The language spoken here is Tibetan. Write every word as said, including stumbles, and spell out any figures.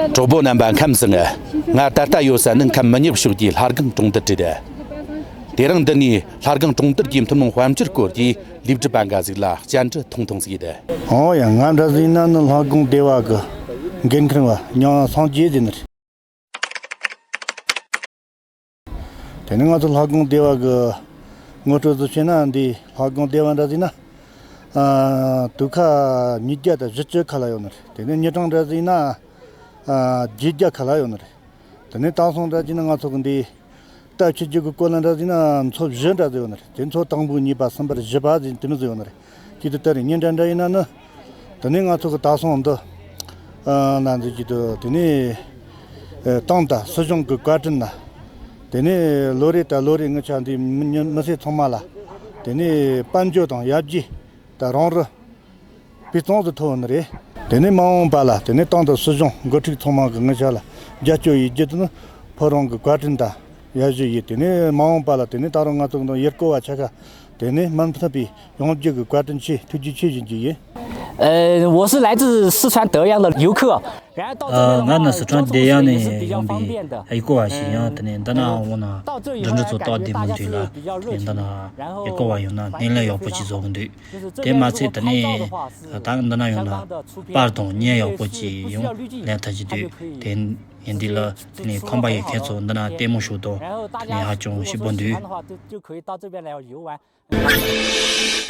གྲོགས་པོ་རྣམ་པ་ཁམས་བཟང་། ང་ད་ལྟ་ཡོད་ས་ནི་ཁམས་མི་ཉག་ཕྱོགས་ཀྱི་ལྷ་སྒང་གྲོང་རྡལ་རེད། དེ་རིང་འདི་ནས་ལྷ་སྒང་གྲོང་རྡལ་གྱི་ཐུན་མོང་དཔལ་འབྱོར་སྐོར་གྱི་ལས་བྱེད་པ་འགའ་ཞིག་ལ་བཅར་འདྲི་ཐུང་ཐུང་ཟིག་ཡིན། ཨོ་ཡ། ང་འདྲ་ཟིག་ན་ནི་ལྷ་སྒང་སྡེ་བ་གི་འགན་འཁུར་བ་ཉང་སངས་རྒྱས་ཟེར་ནི་རེད། དེ་ནས་ང་ཚོ་ལྷ་སྒང་སྡེ་བ་གི་ངོ་སྤྲོད་ཟིག་བྱས་ན། འདི་ལྷ་སྒང་སྡེ་བ་འདྲ་ཟིག་ན། ཨ། དུད་ཁ་ཉིས་བརྒྱ་དང་བཞི་བཅུ་ཁ་ལ་ཡོད་ནི་རེད། དེ་ནས་མི་གྲངས་འདྲ་ཟིག་ན། ཨ། བརྒྱད་བརྒྱ་ཁ་ལ་ཡོད་ནི་རེད། དེ་ནས་དེང་སང་འདྲ་ཟིག་ན་ང་ཚོ་གི་འདི་ལྟ་ཆུ་རྒྱུ་གི་སྐོར་ལ་འདྲ་ཟིག་ན་མཚོ་བཞི་འདྲ་ཟིག་ཡོད་ནི་རེད། དེ་མཚོ་དང་པོ་གཉིས་པ་གསུམ་པར་བཞི་པ་ཟིག་དེ་མོ་ཟིག་ཡོད་ནི་རེད། ཅིག་ཏུ་ལྟར་ཉིན་འདྲ་འདྲ་ཡིན་ན་ནི། དེ་ནས་ང་ཚོ་གི་ད་སོང་འདི། ཨ། ན་འདི་ཅིག་ཏུ་དེ་ནས། ཨ། ཏང་དང་སྲིད་གཞུང་གི་བཀའ་དྲིན་ན། དེ་ནས་ལོ་རེ་ད་ལོ་རེ་ངི་ཆ་འདི་མི་མི་སེར་ཚང་མ་ལ། དེ་ནས་དཔལ་འབྱོར་དང་ཡར་རྒྱས་དང་རོང་རི་སྤུས་གཙང་དུ་ཐོབ་ནི་རེད། དེ་ནས་མ་འོངས་པ་ལ་དེ་ནས་ཏང་དང་སྲིད་གཞུང་འགོ་ཁྲིད་ཚང་མ་གི་ངི་ཆ་ལ་རྒྱབ་སྐྱོར་ཡེད་རྒྱུ་དེ་ནི་ཕོ་རང་གི་བཀའ་དྲིན་དང་ཡར་རྒྱས་ཡིན། དེ་ནས་མ་འོངས་པ་ལ་དེ་ནས་ད་རུང་ང་ཚོ་གི་ཡུལ་སྐོར་བ་ཆ་ཤས་དེ་ནས་མུ་མཐུད་པའི་ཡོང་རྒྱུ་གི་བཀའ་དྲིན་ཆེ། ཐུགས་རྗེ་ཆེ་ཞུ་རྒྱུ་ཡིན། 呃，我是来自四川德阳的游客，然后到这边的话， ང་ནི་སི་ཁྲོན་བདེ་ཡང་ནས་ཡོང་པའི་ཡུལ་སྐོར་བ་ཞིག་ཡིན། དེ་ནས་འདི་ན་འོང་ན་འགྲིམ་འགྲུལ་ཚོ་སྟབས་བདེ་མོ་འདུག་ལ། དེ་ནས་འདི་ན་ཡུལ་སྐོར་བ་ཡོང་ན་སྣེ་ལེན་ཡག་པོ་ཅིག་བཟོ་གི་འདུག་དེ་མ་ཚད་དེ་ནས་ད་འདི་ན་ཡོང་ན་པར་དང་བརྙན་ཡག་པོ་ཅིག་ཡང་ལེན་ཐུབ་ཀྱི་འདུག་དེ་ཡིན་དུས་ལ་དེ་ནས་ཁམས་པ་ཡོད་མཁན་ཚོ་འདི་ན་ལྟད་མོ་ཤོག་དང་། དེ་ནས་ཧ་ཅང་སྐྱིད་པོ་འདུག